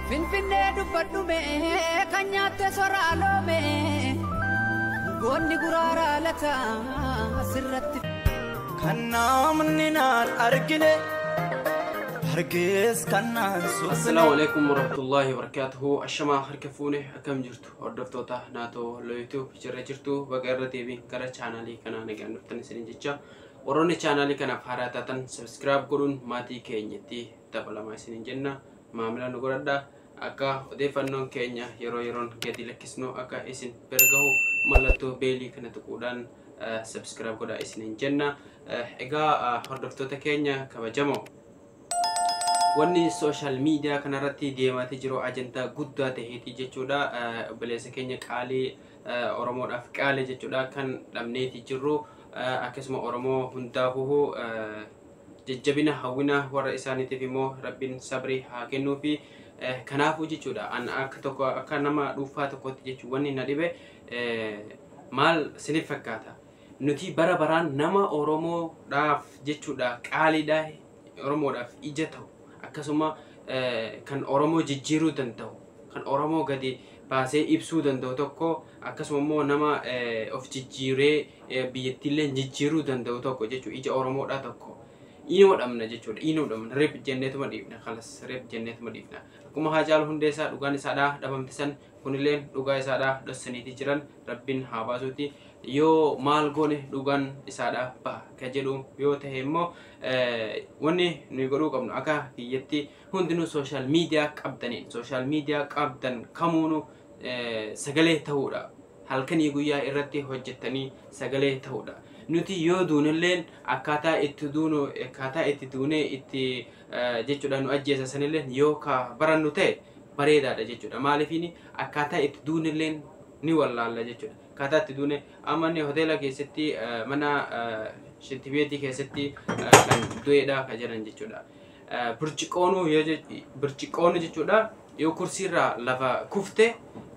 Finfinnee dubbadhu mee kan nyaatte soraa loome goonni guraaraa lata asirratti. Kan namni naan argine argees kan naan suusne. Assalaamu alaikum warahmatullahi wabarakatuhu. Ashamaa harka fuune, akkam jirtu hordoftoota Naatoo Looyituu? Jirra jirtu, baga irra deebiin gara chaanaalii kanaa nagaan dhuftan isiniin jecha. Warroonni chaanaalii kanaaf haaraa taatan subscribe godhuun maatii keenyatti dabalamaa isiniin jenna. Maamila nu godhadha. Akka odeeffannoon keenya yeroo yeroon gadi lakkisnu akka isin bira gahu mallattoo beelii kana tuquudhaan subscribe godhaa isiniin jenna. Egaa hordoftoota keenya kabajamoo, wanni social media kanarratti deemaatee jiru ajandaa guddaa ta'eeti jechuudha. Obboleessa keenya qaalii, Oromoodhaaf qaalii jechuudha, kan dhabneeti jirru. Akkasuma Oromoo hundaafuu jajjabina hawwina, warra isaaniitiif immoo Rabbiin sabrii haa kennuufi. Kanaafuu jechuudha, an akka tokko akka nama dhuunfaa tokkotti jechuun wanni na dhibe maal siniif fakkaata? Nuti bara baraan nama Oromoodhaaf jechuudha qaaliidha, Oromoodhaaf ija ta'u, akkasuma kan Oromoo jijjiiruu danda'u, kan Oromoo gadi baasee ibsuu danda'u tokko, akkasuma immoo nama of jijjiiree biyyattiillee jijjiiruu danda'u tokko jechuudha, ija Oromoodhaa tokko inuma dhabna jechuudha. Inuma dhabna, rip jenneetuma dhiifna, kalas rip jenneetuma dhiifna. Akkuma Haacaaluu Hundeessaa dhugaan isaadhaa dhabamte san, kunillee dhugaa isaadhaa dhossaniiti jiran. Rabbiin haa baasuuti. Yoo maal goone dhugaan isaadhaa baha ka jedhu yoo ta'e immoo, wanni nuyi godhuu qabnu akka biyyatti hundinuu social media qabdaniin, social media qabdan kamuunu sagalee ta'uudha. Halkanii guyyaa irratti hojjettanii sagalee ta'uudha. Nuti yoo duunilleen akkaataa itti duunu, akkaataa itti duunee itti jechuudha nu ajjeesa sanilleen yoo ka barannu ta'e bareedaadha jechuudha. Maaliifini akkaataa itti duunilleen ni wallaalla jechuudha. Akkaataa itti duune amma inni hoteela keessatti, mana shintibeetii keessatti kan du'eedha ka jedhan jechuudha. Burciqoonuu yoo burciqoonuu jechuudha yoo kursiirraa lafa kufte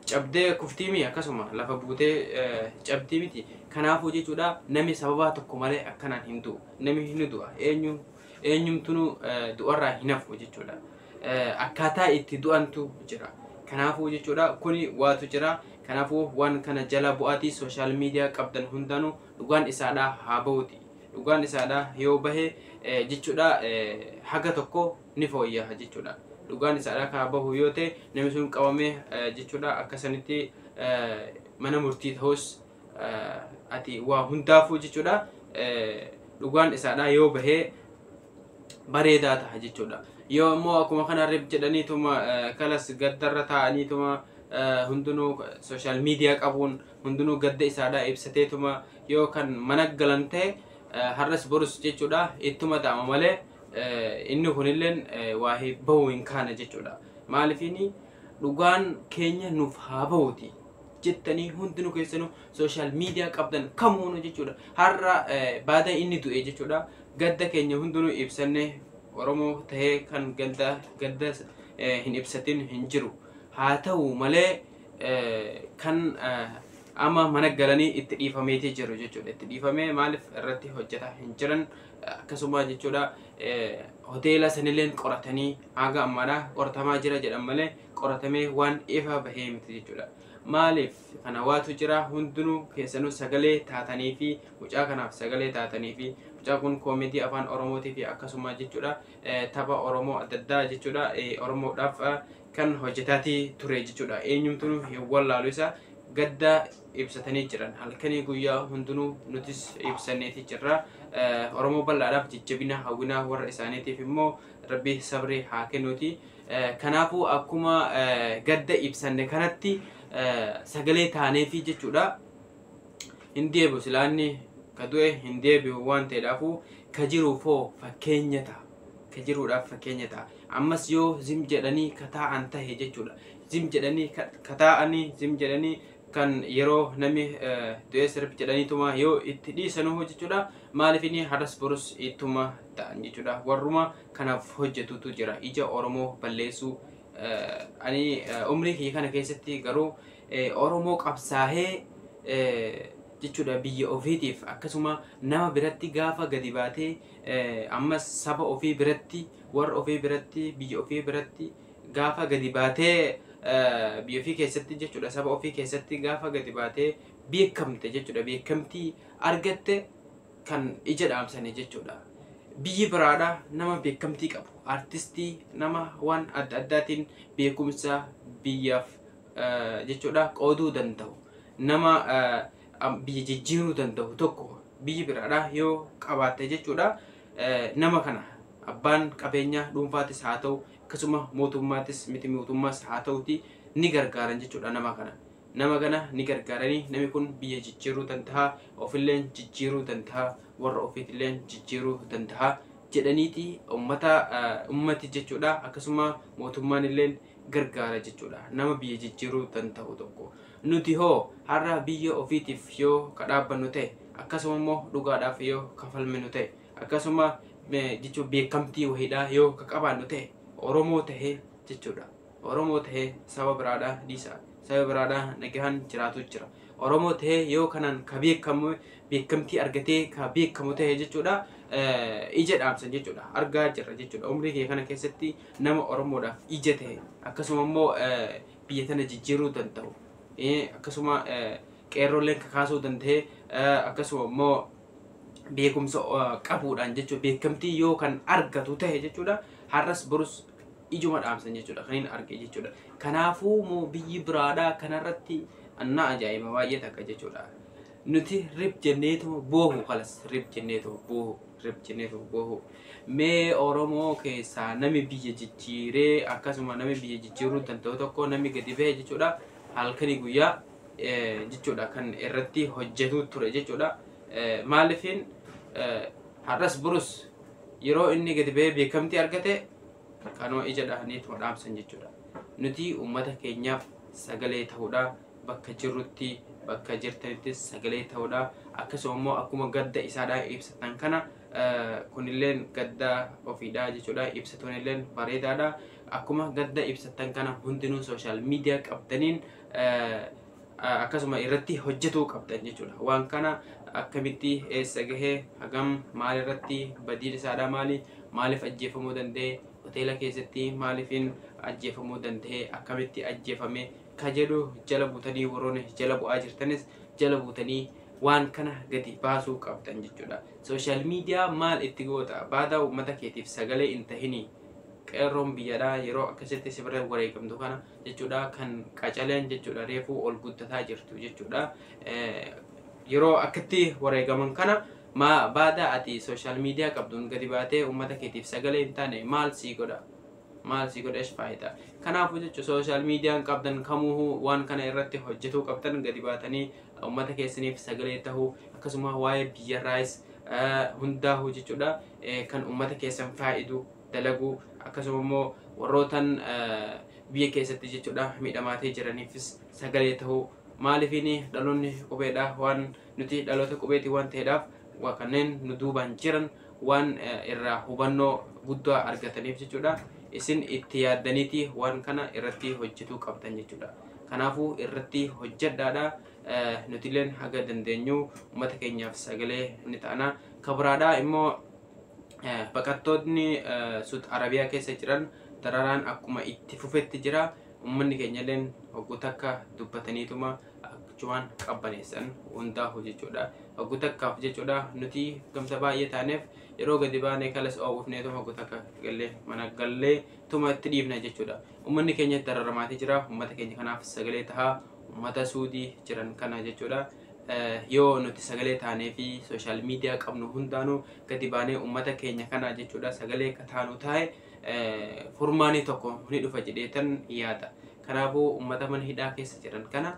cabdee kuftiimi, akkasuma lafa buutee cabdii miti. Kanaafuu jechuudha, namni sababaa tokko malee akkanaan hin du'u. Namni hin du'a, eenyu eenyumtunu du'arraa hin hafu jechuudha. Akkaataa itti du'antu jira. Kanaafuu jechuudha, kuni waatu jira. Kanaafuu waan kana jala bu'aatii social media qabdan hundaanuu dhugaan isaadhaa haa bahuti. Dhugaan isaadhaa yoo bahe jechuudha, haga tokko ni fooyya'a jechuudha. Dhugaan isaadhaa kaa bahu yoo ta'e, namni sun qabamee jechuudha, akkasanitti mana murtii ta'us ati waa hundaafuu jechuudha, dhugaan isaadhaa yoo bahee bareedaa ta'a jechuudha. Yoo immoo akkuma kana rip jedhaniituma kalas gaddarra taa'aniituma, hundinuu social media qabuun hundinuu gadda isaadhaa ibsateetuma yoo kan mana galan ta'e, har'as borus jechuudha ittuma ta'ama malee inni kunilleen waa bahuu hin kaane jechuudha. Maaliifini dhugaan keenya nuuf haa bahuti jettanii hundinuu keessanuu social media qabdan kamuunu jechuudha. Har'a baada inni du'e jechuudha, gadda keenya hundinuu ibsanne. Oromoo tahee kan gadda hin ibsatin hin jiru. Haa ta'u malee kan amma mana galanii itti dhiifameetii jiru jechuudha. Itti dhiifamee maaliif irratti hojjetaa hin jiran? Akkasuma jechuudha, hoteela sanilleen qoratanii haga ammaadhaa qoratamaa jira jedhan malee qoratamee waan ifa bahee miti jechuudha. Maaliif kana waatu jira? Hundinuu keessanuu sagalee taatanii fi mucaa kanaaf sagalee taatanii fi mucaa kun koomeedii afaan Oromootii fi akkasuma jechuudha tapha Oromoo adda addaa jechuudha Oromoodhaaf kan hojjetaatii ture jechuudha. Eenyumtuu hin wallaalu isa. Gadda ibsatanii jiran halkanii guyyaa hundinuu, nutis ibsanneeti jirra. Oromoo bal'aadhaaf jajjabina hawwinaa, warra isaaniitiif immoo Rabbi sabrii haa kennuuti. Kanaafuu akkuma gadda ibsanne kanatti sagalee taaneefi jechuudha. Hin deebi'u, silaanni ka du'e hin deebi'u waan ta'eedhaafu, ka jiruufoo fakkeenya ta'a. Ka jiruudhaaf fakkeenya ta'a. Ammas yoo zim jedhanii ka taa'an tahe jechuudha. Zim jedhanii ka taa'anii, zim jedhanii kan yeroo namni du'ee sirbi jedhaniituma yoo itti dhiisanuu jechuudha. Maaliif inni har'as borus ittuma ta'an jechuudha. Warruma kanaaf hojjetutu jira. Ija Oromoo balleessuu. Ani umrii kiyya kana keessatti garuu Oromoo qabsaahee jechuudha biyya ofiitiif, akkasuma nama biratti gaafa gadi baatee, ammas saba ofii biratti, warra ofii biratti, biyya ofii biratti Gaafa gadi baatee biyya ofii keessatti jechuudha, saba ofii keessatti gaafa gadi baatee beekamte jechuudha, beekamtii argatte kan ija dhaamsanii jechuudha. Biyyi biraadha nama beekamtii qabu, artistii nama waan adda addaatiin beekumsa biyyaaf jechuudha qooduu danda'u, nama biyya jijjiiruu danda'u tokko biyyi biraadha yoo qabaatte jechuudha, nama kana abbaan qabeenyaa dhuunfaatis haa ta'u, akkasuma mootummaatis miti mootummaas haa ta'uti ni gargaaran jechuudha. Nama kana ni gargaaranii, namni kun biyya jijjiiruu danda'a, ofilleen jijjiiruu danda'a, warra ofiitilleen jijjiiruu danda'a jedhaniiti ummata ummati jechuudha, akkasuma mootummaan illeen gargaara jechuudha nama biyya jijjiiruu danda'u tokko. Nuti hoo har'a biyya ofiitiif yoo ka dhaabbannu ta'e, akkasuma immoo dhugaadhaaf yoo kafalminu ta'e, akkasuma jechuun beekamtii wayiidhaa yoo ka qabaannu ta'e, Oromoo tahee jechuudha. Oromoo tahee saba biraadhaa dhiisa. Saba biraadhaa nagahaan jiraatu jira. Oromoo tahee yoo kanaan ka beekamu, beekamtii argatee ka beekamu ta'e jechuudha, ija dhaamsan jechuudha. Argaa jirra jechuudha. Umrii kee kana keessatti nama Oromoodhaaf ija ta'e, akkasuma immoo biyya tana jijjiiruu danda'u, akkasuma qeerrooleen kakaasuu danda'e, akkasuma immoo beekumsa qabuudhaan jechuudha, beekamtii yoo kan argatu ta'e jechuudha, har'as borus ijuma dhaamsan jechuudha kan inni arge jechuudha. Kanaafuu moo biyyi biraadhaa kanarratti annaa ajaa'iba baay'ee takka jechuudha. Nuti rib jenneetu boohu, kalas rib jenneetu boohu, rib jenneetu boohu. Mee Oromoo keessaa nami biyya jijjiiree, akkasuma nami biyya jijjiiruu danda'u tokko, nami gadi bahe jechuudha, halkanii guyyaa jechuudha kan irratti hojjetu ture jechuudha. Maaliifin har'as borus yeroo inni gadi bahee beekamtii argate kanuma ija dhahaniituma dhaamsan jechuudha. Nuti uummata keenyaaf sagalee ta'uudha, bakka jirrutti, bakka jirtanittis sagalee ta'uudha. Akkasuma immoo akkuma gadda isaadhaa ibsatan kana, kunilleen gadda ofiidhaa jechuudha, ibsatuunilleen bareedaadha. Akkuma gadda ibsatan kana hundinuu social media qabdaniin akkasuma irratti hojjetuu qabdan jechuudha. Waan kana akkamitti, eessa gahee, hagam, maalirratti, badiin isaadhaa maali, maaliif ajjeefamuu danda'e, hoteela keessatti maaliifin ajjeefamuu danda'e, akkamitti ajjeefame ka jedhu jala buutanii, warroonni jala bu'aa jirtanis jala buutanii waan kana gadi baasuu qabdan jechuudha. Social media maal itti goota? Baadaa uummata keetiif sagalee hin tahinii. Qeerroon biyyadhaa yeroo akkasitti si bira wareegamtu kana jechuudha, kan qacaleen jechuudha reefuu ol guddataa jirtu jechuudha. Yeroo akkatti wareegaman kana maa baadaa ati social media qabduun gadi baatee uummata keetiif sagalee hin taane maal sii godha? Maal sii godha? Faayidaa? Kanaafuu jechuun social mediaan qabdan kamuu waan kana irratti hojjetuu qabdan, gadi baatanii uummata keessaniif sagalee tahuu, akkasuma waa'ee biyyarraayis hundaa'uu jechuudha, kan uummata keessan faayidu dalaguu, akkasuma immoo warrootan biyya keessatti jechuudha miidhamaatee jiraniifis sagalee tahuu. Maaliifini dhaloonni qubeedha, waan nuti dhaloota qubeetii waan ta'eedhaaf, waa kanneen nu duubaan jiran waan irraa hubannoo guddaa argataniif jechuudha, isin itti yaaddaniiti waan kana irratti hojjetuu qabdan jechuudha. Kanaafuu irratti hojjedhaadha. Nutileen haga dandeenyu uummata keenyaaf sagalee ni ta'ana. Kabiraadhaa immoo baqattoonni Suud Arabiyaa keessa jiran dararaan akkuma itti fufetti jira. Uummanni keenyalleen hogguu takka dubbataniituma achumaan qabbaneessan hundaa'u jechuudha. Hogguu takkaaf jechuudha nuti gamsa baay'ee taaneef yeroo gadi baanee kalas oowwifneetuma hogguu takka gallee mana gallee tuma itti dhiifna jechuudha. Uummanni keenya dararamaatee jira. Uummata keenya kanaaf sagalee tahaa, uummata Suudii jiran kana jechuudha. Yoo nuti sagalee taanee fi social media qabnu hundaanuu gadi baanee uummata keenya kana jechuudha sagalee akka taanu taa'e, furmaanii tokko ni dhufa jedheetan yaada. Kanaafuu uummata mana hidhaa keessa jiran kana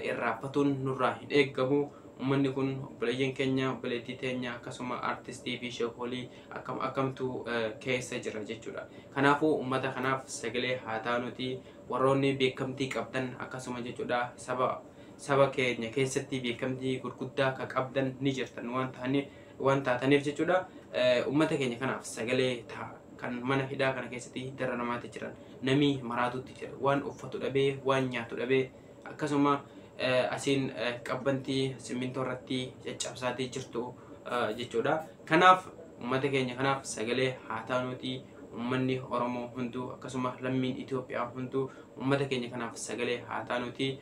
irraanfatuun nurraa hin eeggamu. Uummanni kun obboleeyyan keenya, obboleettii teenya, akkasuma artistii fi sheekolii akkam akkamtu keessa jira jechuudha. Kanaafuu uummata kanaaf sagalee haa taanuti. Warroonni beekamtii qabdan akkasuma jechuudha saba keenya keessatti beekamtii gurguddaa ka qabdan ni jirtan waan ta'aniif, waan taataniif jechuudha, uummata keenya kanaaf sagalee ta'a. Kan mana hidhaa kana keessatti dararamaatti jiran, namni maraatutti jira, waan uffatu dhabee, waan nyaatu dhabee, akkasuma asiin qabbantii simmintoo irratti caccabsaatii jirtu jechuudha. Kanaaf uummata keenya kanaaf sagalee haa taanuti. Uummanni Oromoo hunduu akkasuma lammiin Itoophiyaa hunduu uummata keenya kanaaf sagalee haa taanuti.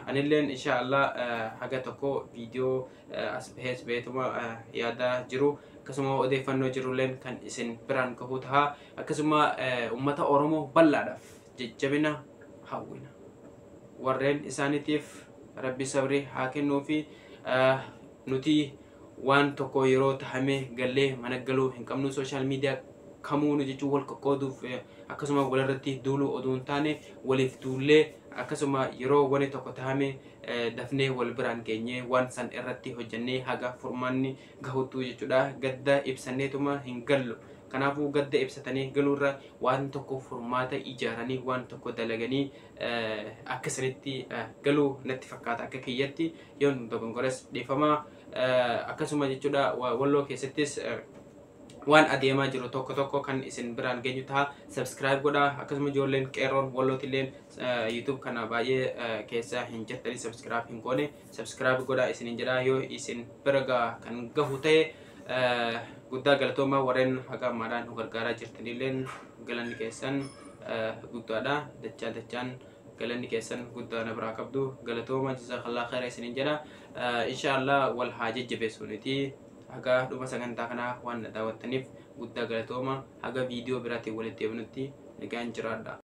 Anilleen inshaallah haga tokko viidiyoo as bahees beetuma yaadaa jiru akkasuma odeeffannoo jirulleen kan isin biraan gahuu ta'a. Akkasuma uummata Oromoo bal'aadhaaf jajjabina hawwina. Warreen isaaniitiif Rabbi sabrii haa kennuu fi nuti waan tokko yeroo tahame gallee mana galuu hin qabnu. Sooshaal miidiyaa kamuu nu jechuun wal qoqqooduuf akkasuma walirratti duuluu oduu hin taane waliif duullee akkasuma yeroo wani tokko tahame dafnee wal biraan geenyee waan san irratti hojjennee haga furmaanni gahuttuu jechuudha. Gadda ibsanneetuma hin gallu. Kanaafuu gadda ibsatanii galuurra waan tokko furmaata ijaaranii waan tokko dalaganii akkasanitti galuu natti fakkaata akka kiyyatti. Yoon dogongores dhiifamaa. Akkasuma jechuudha Walloo keessattis waan adeemaa jiru tokko tokko kan isin biraan geenyu ta'a. Subscribe godhaa. Akkasuma ijoolleen qeerroon Wallootilleen YouTube kana baay'ee keessa hin jirtanii subscribe hin goone subscribe godhaa isinin jedha yoo isin bira kan gahu ta'e. Guddaa galatoomaa warreen haga ammaadhaan nu gargaaraa jirtanilleen galanni keessan guddaadha. Dachaa dachaan galanni keessan guddaa na biraa qabdu. Galatooma, jazakallah khaira isinin jedha. Inshaallah wal haa jajjabeessuuniti. Haga dhuma sagantaa kanaa waan na daawwattaniif guddaa galatooma. Haga viidiyoo biraatiin walitti deebinutti nagaan jiraadha.